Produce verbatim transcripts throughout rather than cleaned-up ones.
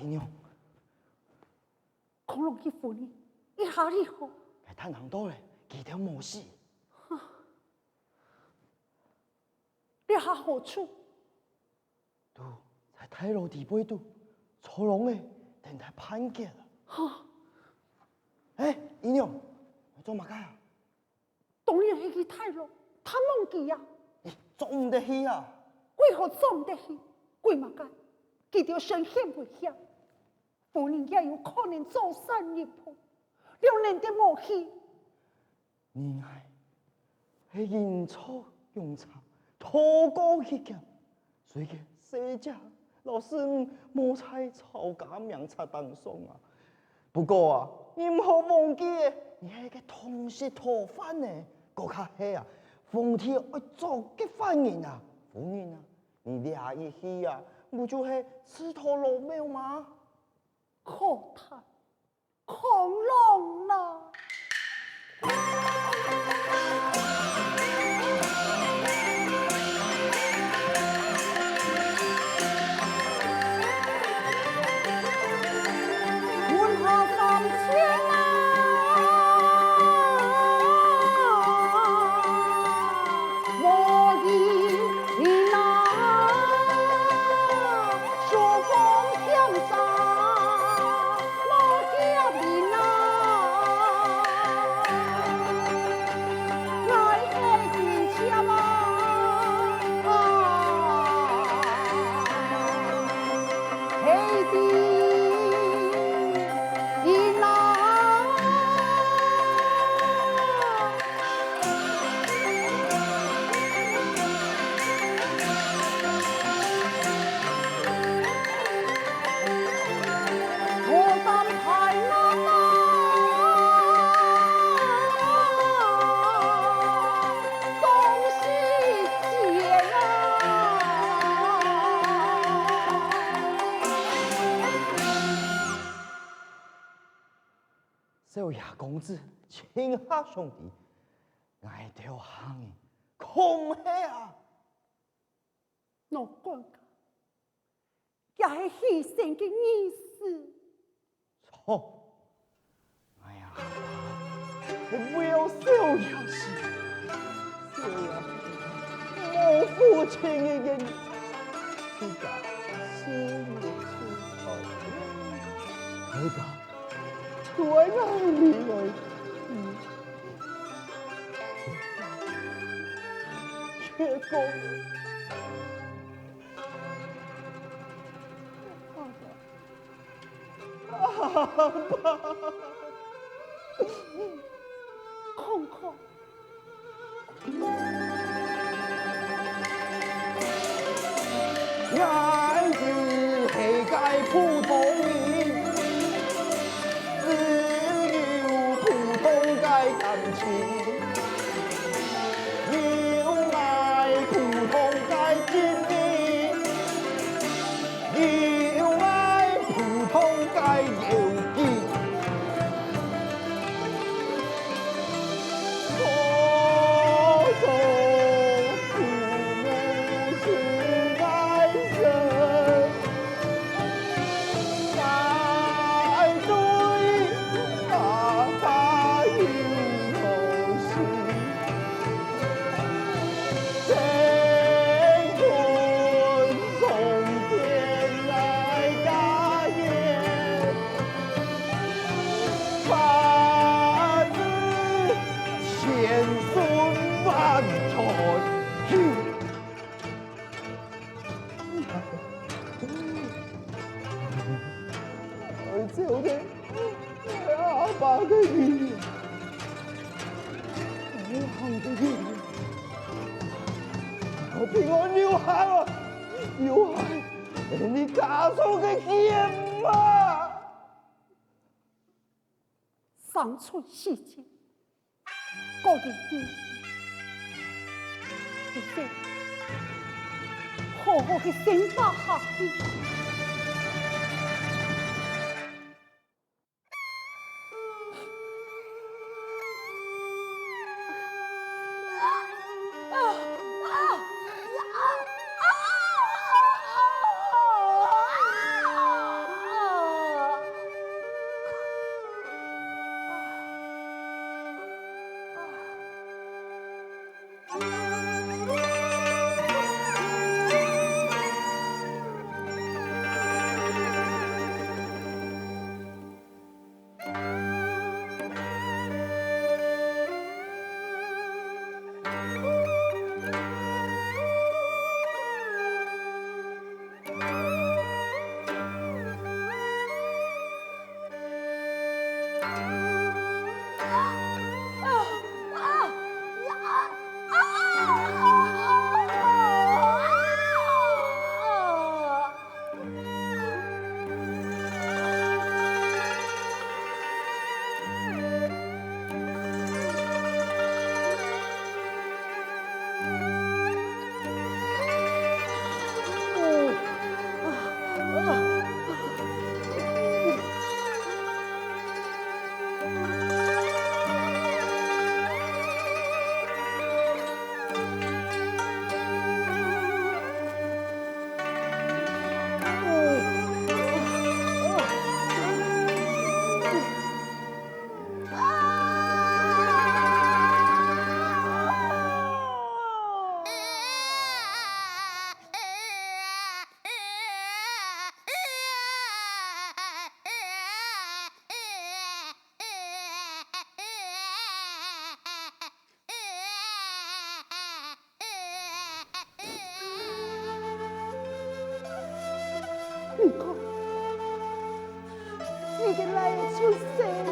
娘，恐龍个夫人，這下如何？𠊎探聽到了，佢兜無死。這下何處？ 都在大老弟背肚，坐牢仔，等待判決啊。哈！欸，姨娘，你做麼个啊？當然係去大牢，探望佢啊。你做毋得去啊！為何做毋得去？為麼个？佢兜身陷危險，夫人也有可能走散離譜，仰能得無去？ 你𠊎係因坐公車逃過一劫，所以該細姐摎師母無在抄家名冊頂上啊。不過啊，你毋好忘記，你係該通識討飯呢，該下係啊，皇帝愛捉个犯人啊，夫人啊，你這一去啊，毋就係自討羅網嗎？可嘆！ 恐龍啊！少爺公子，親下兄弟，𠊎兜行人共下啊！老管家，這係犧牲个意思。錯！哎呀，係為了少爺死，少爺無負情義个人，自家死無情頭，大家 都愛𠊎離開，嗯，結果，爸爸，爸爸，看看。 𠊎只係个普通人，只有普通个感情，有𠊎普通个經歷，有𠊎普通个要緊。 愛走个，𠊎阿爸个人，𠊎行个人，愛分𠊎留下啊，留下你家族个血脈。 生存時節，各人面前，你兜好好个生活下去。你个倈仔出世了，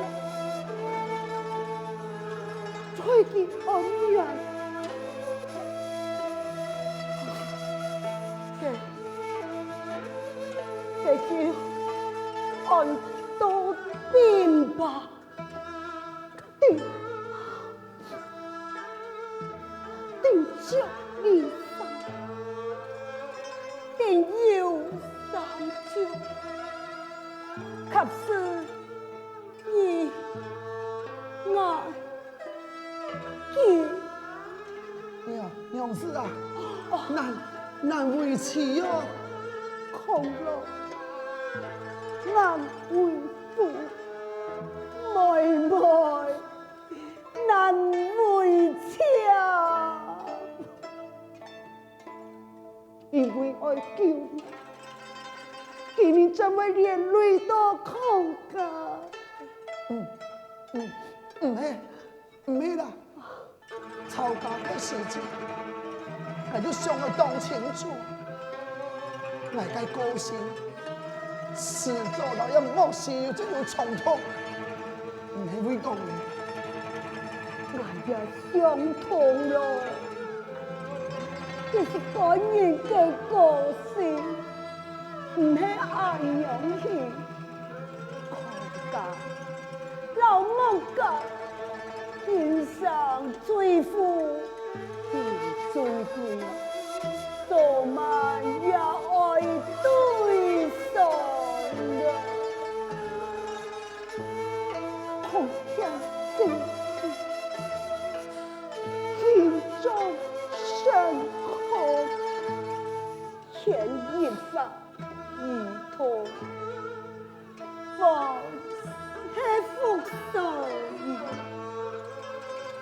在佢安然。這，這就安到病吧。對。 定著你三，定有三朝，及時你愛見。娘，娘子啊，哦。難，難為妻哦。孔老，難為父，妹妹。 難為妾，因為愛救你，佢等正會連累到康家。嗯，嗯，毋係，毋係啦。吵架个時節，𠊎就想愛當清楚，𠊎个個性，遲早摎這莫西有就有衝突。 毋係會講个，𠊎也想通了，這係個人个個性，毋係恁樣形。康家摎莫家，今生最富，定最貴，早晚也愛對上了。 孔天地，心中深刻，牽一髮而痛。福係福所依，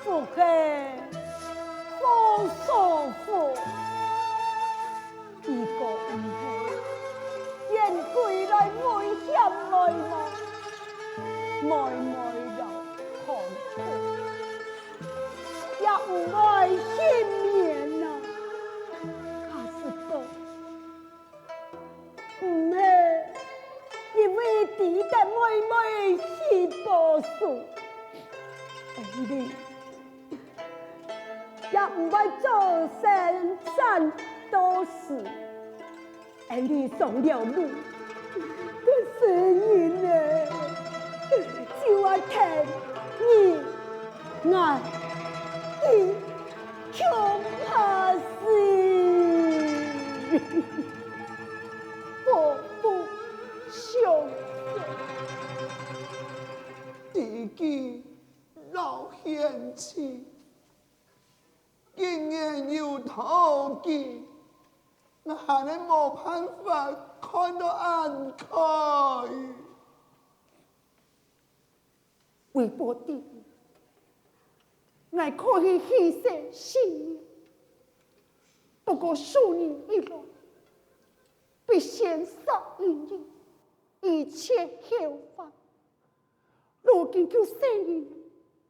福係福所福。 如果毋係，願歸來威脅妹妹，妹妹摎康家，也毋會幸免啊。假使講，毋係，因為知得妹妹係保守，恩俚 也毋會做生產多事。恩俚上了路，个死人呢，就愛跈你𠊎一窮下去。我不想死。知己老嫌妻。 今年有道期，𠊎還係無辦法看到恁開。韋伯弟，𠊎可以犧牲性命，不過數年以來，必先殺一人，以絕後患。 如今救生人，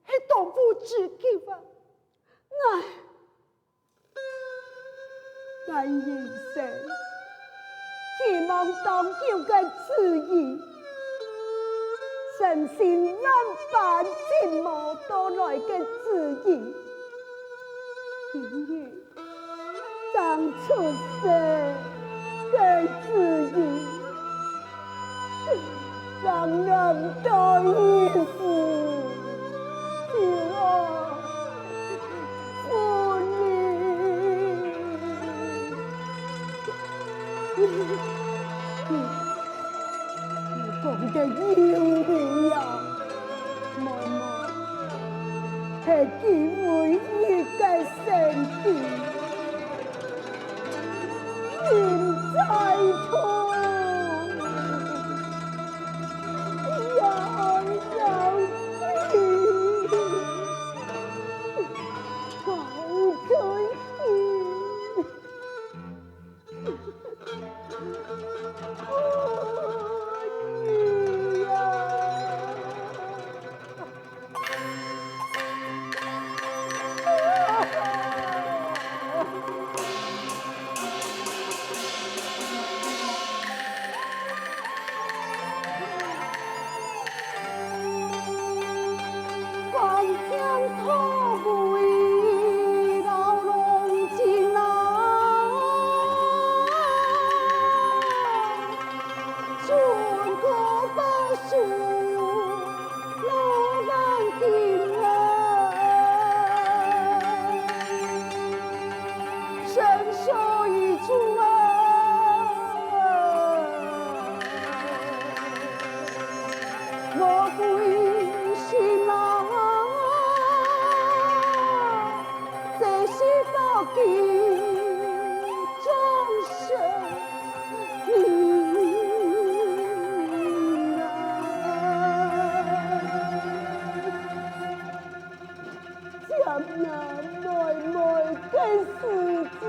係當務之急啊！𠊎，𠊎人生寄望當久个子女，千辛萬苦尋無到來个子女，今日 正出世个子女，正難到一時，就愛分離。你講得有理啊，妹妹。 係佢唯一个生機，心在痛，也愛枵死，高追你。小姨子啊，我歸心啊，只是到今终身你啊。 接了妹妹个時節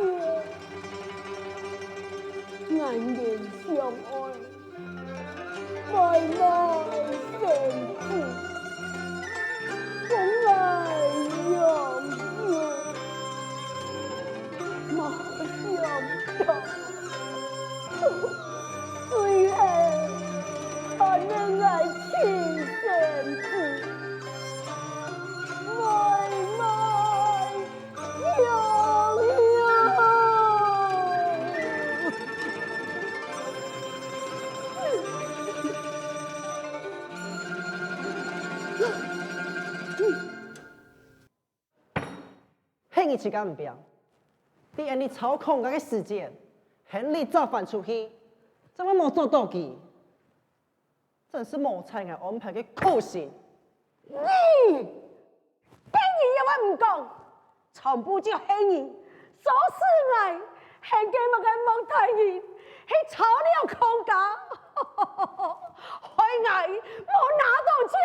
，𠊎人相愛，妹妹生子，分𠊎養育，無想到 最後，還能𠊎親生子，妹妹娘娘。係你自家毋表，在恁呢操控𠊎个時節，喊你早番出去，正會無捉到佢。真係無睬𠊎安排个苦心。你！第二也話毋講，全部就係你，阻止𠊎，喊該麼个莫大人去炒了康家，害𠊎無拿到錢，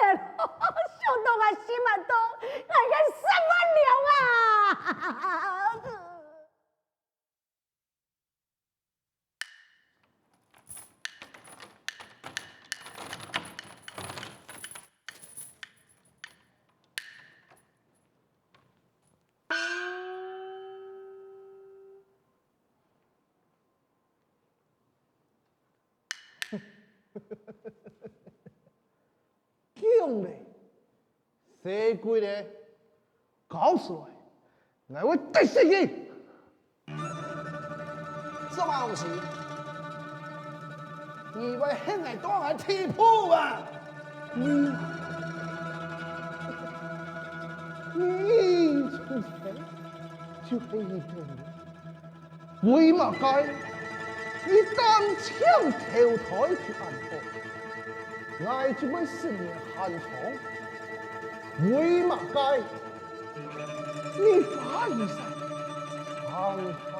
想到𠊎心肝肚，𠊎个十萬兩啊！ 降咧，細鬼咧，交出來，𠊎會得死佢！什麼東西？你會喊𠊎到哪地步啊？你，你一出世就係一個人。 為麼个你單淨投胎就恁好，𠊎就會十年寒窗？為麼个你花衣裳行行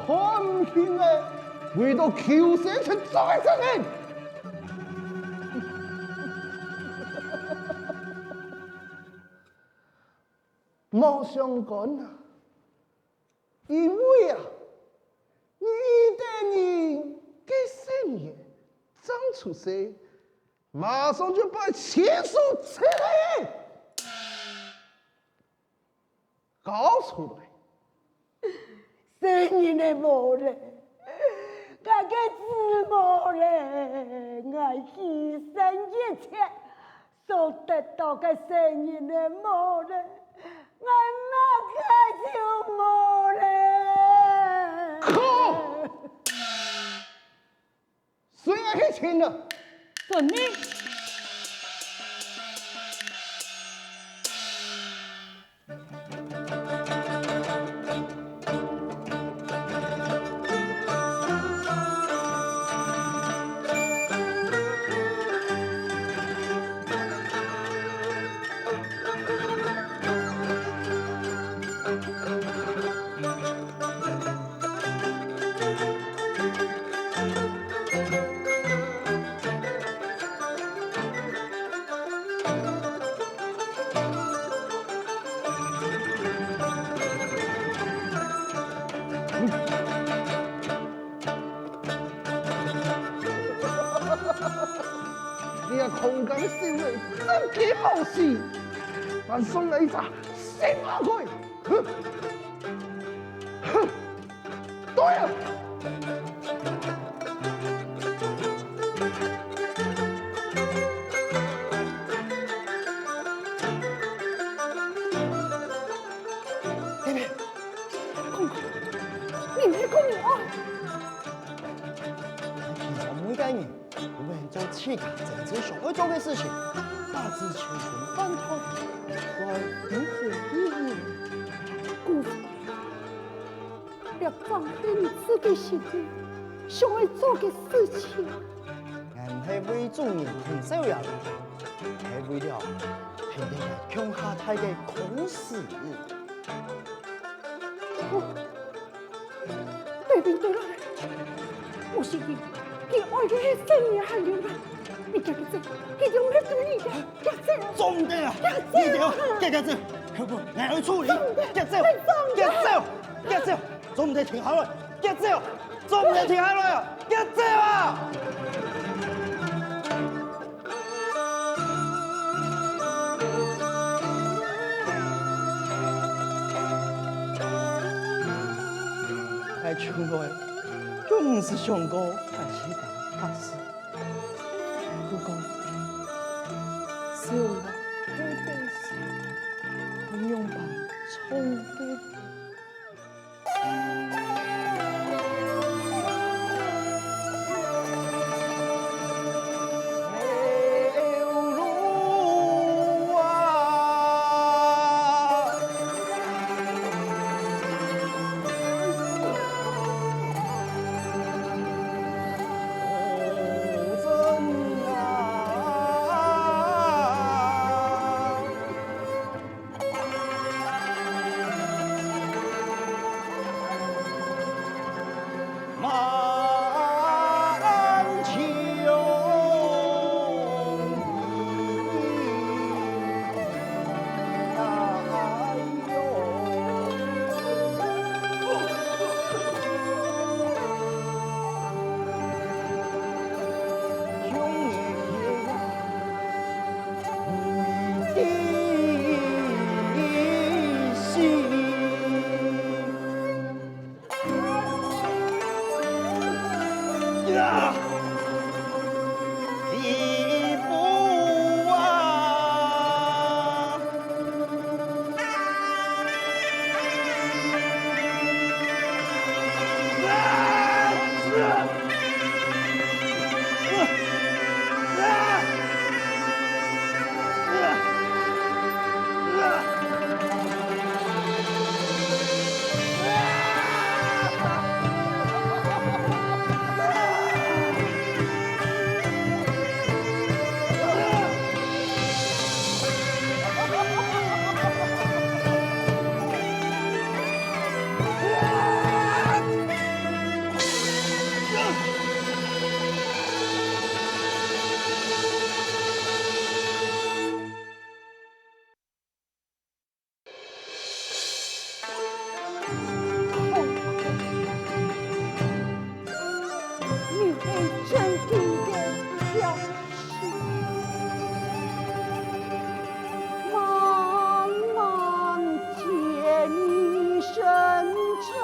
看毋清个，為到求生存做个責任？無相干啊！ 因為啊，你一個人个細人正出世，馬上就分人親手切忒，交出來！細人仔無咧，𠊎个子無咧，𠊎犧牲一切， 所得到个細人仔無咧，𠊎麼个就無咧。靠！隨𠊎去尋啊！遵命。 你个空間修為真經好勢，還送你一隻新馬鬼！哼！哼！ 對啊！妹妹，看看，你係講你愛？其實每個人都會做自家真正想愛做个事情，大致青春飯堂，愛如何如何。姑父，業障係你自家心裡想愛做个事情。𠊎毋係為主人同少爺來，係為了兄弟共下大个公事。哦，對面對來，毋係佢，佢愛个係生意還有人。你遽遽走，佢就毋係對你个，遽走。做毋得啊！遽走啊！你等，遽遽走，後背𠊎愛處理。做毋得，遽走，遽走，遽走！ 做毋得停下來，遽走！做毋得停下來啊，遽走啊！𠊎從來就毋識想過𠊎係个客事，不過，只有𠊎這件事，𠊎仰般從得 你係正經个教師，慢慢漸成長。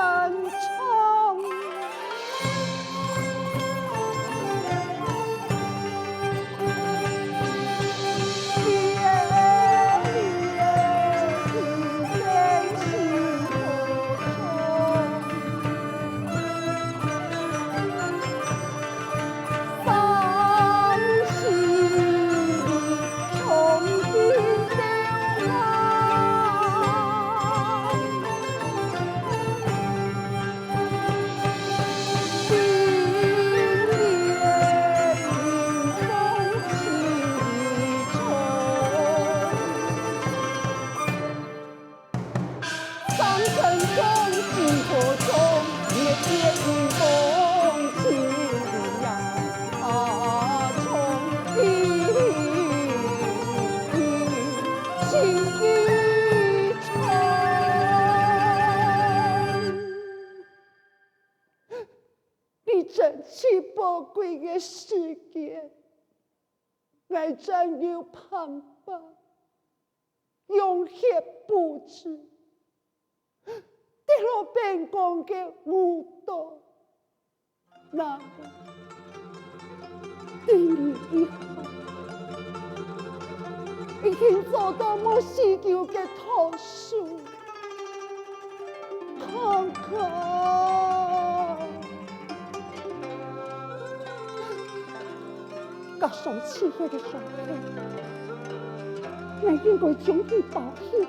你珍惜寶貴个時間，𠊎正有辦法用血補之，得到平安个舞蹈。 那麼，對你以後，一定做到無死久个道士。看看，該上次个傷口，𠊎應該將佢包起來，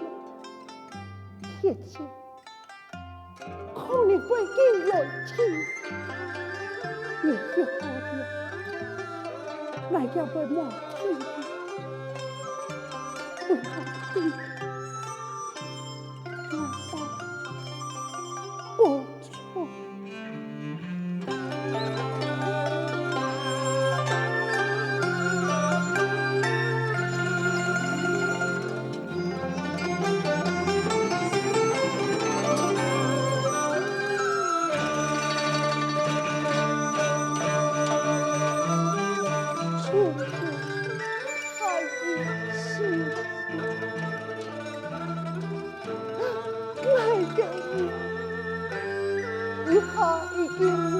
歇著。 可能會記遠去。你歇好了，𠊎也會忘記你。不要緊，𠊎會補救。